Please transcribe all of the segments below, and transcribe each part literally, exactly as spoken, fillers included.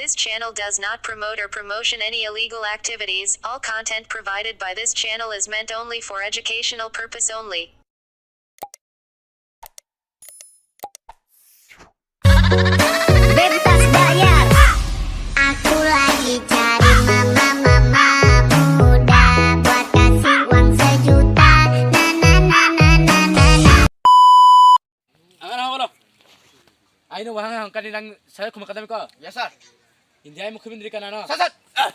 This channel does not promote or promotion any illegal activities. All content provided by this channel is meant only for educational purpose only. Bebas bayar. Aku lagi cari mama-mama muda buat kasih uang sejuta. Na, na, na, na, na, na, na. Ang ano ko, lo? Ay, no, wahang hangkan nilang saya kumakadami ko. Yes, sir. Hindi ay mo kumindri ka na, no? Sasat! Ah!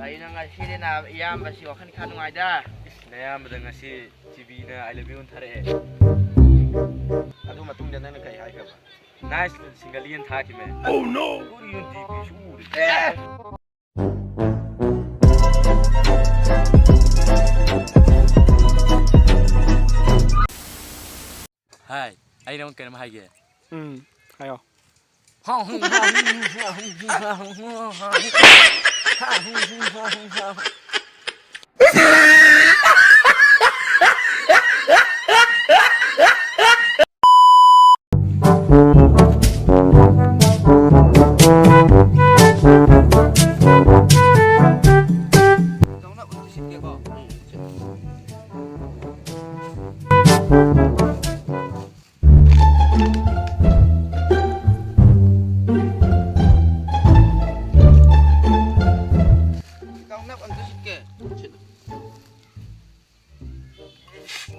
ꯑꯩꯅ ꯉꯁꯤꯗꯤ ꯅꯥꯕ ꯏꯌꯥꯝꯕꯁꯤ ꯋꯥꯈꯜ ꯈꯔ ꯅꯨꯡꯉꯥꯏꯗ꯫ ꯏꯁ, ꯅꯌꯥꯝꯕꯗ ꯉꯁꯤ ꯖꯤꯕꯤꯅ "I love you" ꯊꯥꯔꯛꯑꯦ꯫ ꯑꯗꯨ ꯃꯇꯨꯡꯗ ꯅꯪꯅ ꯀꯩ ꯍꯥꯏꯈ꯭ꯔꯕ? "Nice single" ꯊꯥꯈꯤꯕꯅꯦ꯫ Oh no! ꯀꯔꯤꯅꯣ ꯗꯤ ꯄꯤꯁꯨ ꯎꯗꯦ꯫ ꯑꯦ! ꯍꯥꯏ, ꯑꯩ ꯅꯉꯣꯟꯗ ꯀꯩꯅꯣꯝ ꯍꯥꯏꯒꯦ꯫ ꯎꯝ, ꯍꯥꯏꯌꯣ꯫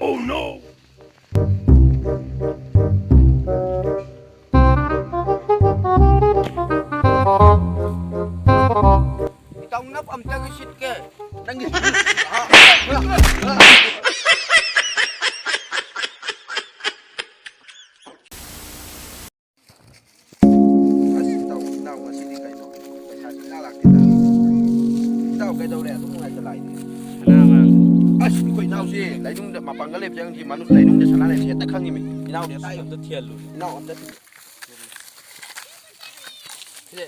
Oh no! ꯏꯇꯥꯎ, ꯅꯞ ꯑꯝꯇꯒ ꯁꯤꯠꯀꯦ꯫ ꯅꯪꯒꯤ ꯑꯁ, ꯏꯇꯥꯎ, ꯏꯅꯥꯎ ꯉꯁꯤꯗꯤ ꯀꯩꯅꯣ? ꯄꯩꯁꯥꯁꯤ ꯏꯅꯥꯛ ꯂꯥꯛꯇꯦꯗ꯫ ꯏꯇꯥꯎ, ꯀꯩꯗꯧꯔꯦ? ꯑꯗꯨꯝ ꯅꯨꯡꯉꯥꯏꯇ ꯂꯥꯛꯏꯅꯦ꯫ ꯁꯅꯥ ꯑꯉꯥꯡ꯫ ꯑꯁ, ꯑꯩꯈꯣꯏ ꯏꯅꯥꯎꯁꯤ ꯂꯩꯅꯨꯡꯗ, ꯃꯄꯥꯡꯒꯜ ꯂꯩꯕꯁꯦ ꯈꯪꯗꯦ, ꯃꯅꯨꯡ ꯂꯩꯅꯨꯡꯗ ꯁꯅꯥ ꯂꯩꯕꯁꯦ ꯍꯦꯛꯇ ꯈꯪꯉꯤꯃꯤ꯫ ꯏꯅꯥꯎꯗꯤ ꯍꯦꯛꯇ ꯍꯥꯏꯌꯣ꯫ ꯑꯝꯇ ꯊꯤꯍꯜꯂꯨ꯫ ꯏꯅꯥꯎ ꯑꯝꯇ ꯊꯤꯌꯨ꯫ ꯁꯤꯗ꯫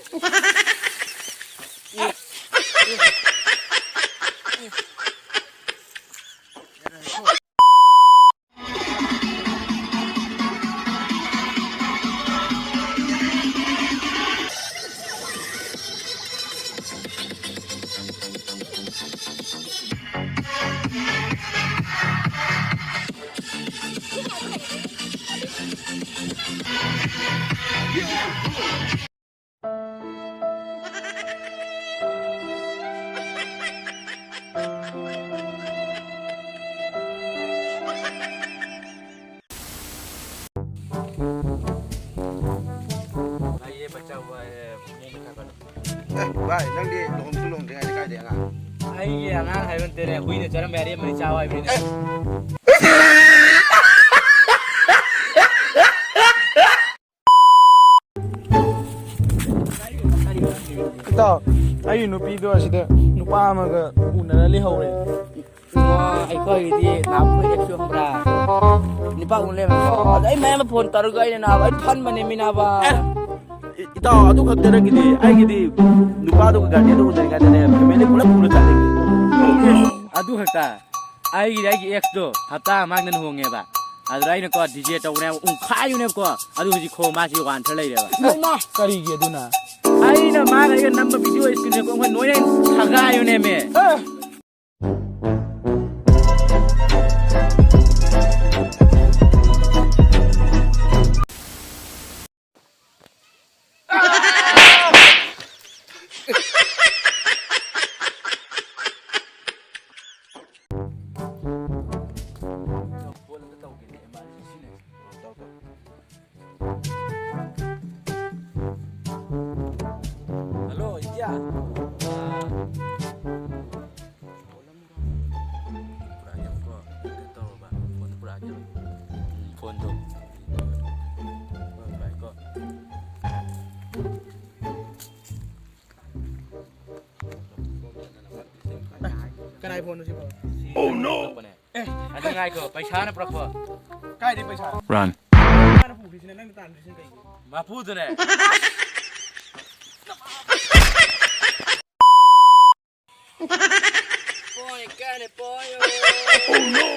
ꯑꯦ, ꯚꯥꯏ, ꯅꯪꯗꯤ ꯂꯨꯍꯣꯡꯁꯨ ꯂꯨꯍꯣꯡꯗ꯭ꯔꯤꯉꯩꯗ ꯀꯥꯏꯗꯩ ꯑꯉꯥꯡ? ꯑꯩꯒꯤ ꯑꯉꯥꯡ ꯍꯥꯏꯕ ꯅꯠꯇꯦꯅꯦ, ꯍꯨꯏꯅ ꯆꯥꯔꯝꯕ ꯑꯔꯦꯝꯕꯅꯤ ꯆꯥꯎ ꯍꯥꯏꯕꯅꯤꯅꯦ꯫ ꯏꯇꯥꯎ, ꯑꯩꯒꯤ ꯅꯨꯄꯤꯗꯣ ꯑꯁꯤꯗ ꯅꯨꯄꯥ ꯑꯃꯒ ꯎꯅꯔ ꯂꯩꯍꯧꯔꯦ꯫ ꯏꯃꯥ, ꯑꯩꯈꯣꯏꯒꯤꯗꯤ ꯅꯍꯥꯟ ꯑꯩꯈꯣꯏ ꯑꯦꯛꯁꯁꯨ ꯈꯪꯕ꯭ꯔꯥ? ꯅꯨꯄꯥ ꯎꯅ ꯂꯩꯔꯝꯃꯦꯀꯣ꯫ ꯑꯗ ꯑꯩ ꯃꯌꯥꯝꯕ ꯐꯣꯟ ꯇꯧꯔꯒ ꯑꯩꯅ ꯅꯍꯥꯟ ꯑꯩ ꯐꯟꯕꯅꯦ ꯃꯤ ꯅꯥꯕ꯫ ꯑꯦ, ꯏ-, ꯏꯇꯥꯎ, ꯑꯗꯨ ꯈꯛꯇ ꯅꯪꯒꯤꯗꯤ, ꯑꯩꯒꯤꯗꯤ ꯅꯨꯄꯥꯗꯨꯒ ꯒꯥꯔꯗꯦꯟꯗ ꯎꯅꯔꯤꯉꯩꯗꯅꯦ, ꯐꯦꯃꯤꯂꯤ ꯄꯨꯂꯞ ꯄꯨꯔ ꯆꯠꯂꯦ꯫ ꯑꯗꯨ ꯈꯛꯇ? ꯑꯩꯒꯤꯗꯤ ꯑꯩꯒꯤ ꯑꯦꯛꯁꯇꯣ ꯍꯞꯇꯥ ꯃꯃꯥꯡꯗ ꯂꯨꯍꯣꯡꯉꯦꯕ꯫ ꯑꯗꯨꯗ ꯑꯩꯅꯀꯣ ꯗꯤ ꯖꯦ ꯇꯧꯕꯅꯦꯕ, ꯎꯪꯈꯥꯏꯌꯨꯅꯦꯕꯀꯣ꯫ ꯑꯗꯨ ꯍꯧꯖꯤꯛ ꯈꯣꯡ ꯃꯥꯁꯤ ꯋꯥꯟꯊꯔ ꯂꯩꯔꯦꯕ꯫ ꯏꯃꯥ! ꯀꯔꯤꯒꯤ ꯑꯗꯨꯅ? ꯑꯩꯅ ꯃꯥꯒ ꯑꯩꯒ ꯅꯝꯕ ꯚꯤꯗꯤꯑꯣ ꯁ꯭ꯀ꯭ꯔꯤꯟꯁꯦ ꯑꯩꯈꯣꯏ ꯅꯣꯏꯅ ꯊꯒꯥꯏꯌꯨꯅꯦꯃꯦ꯫ ꯑꯦ! ꯍꯜꯂꯣ, ꯏꯆꯦ꯫ ꯑꯥ꯫ ꯄꯨꯔꯛꯑꯒꯦꯕꯀꯣ꯫ ꯀꯩꯅꯣ ꯇꯧꯔꯣꯕ꯫ ꯐꯣꯟꯗꯣ ꯄꯨꯔꯛꯑꯒꯦꯕ꯫ ꯎꯝ, ꯐꯣꯟꯗꯣ꯫ ꯍꯣꯏ, ꯄꯥꯏꯀꯣ꯫ ꯀꯅꯥꯏ ꯐꯣꯟꯅꯣ ꯁꯤꯕꯣ? Oh no! ꯑꯦ, ꯑꯗꯨ ꯉꯥꯏꯈꯣ, ꯄꯩꯁꯥꯅ ꯄꯨꯔꯛꯄ꯫ ꯀꯥꯏꯗꯩ ꯄꯩꯁꯥ? Run. ꯃꯥꯅ ꯄꯨꯈ꯭ꯔꯤꯁꯤꯅ ꯅꯪꯅ ꯇꯥꯟꯈ꯭ꯔꯤꯁꯤꯅ ꯀꯩꯒꯤ? ꯃꯄꯨꯗꯨꯅꯦ꯫ ꯄꯣꯏ ꯀꯥꯏꯅ ꯄꯣꯏ꯫ Oh no!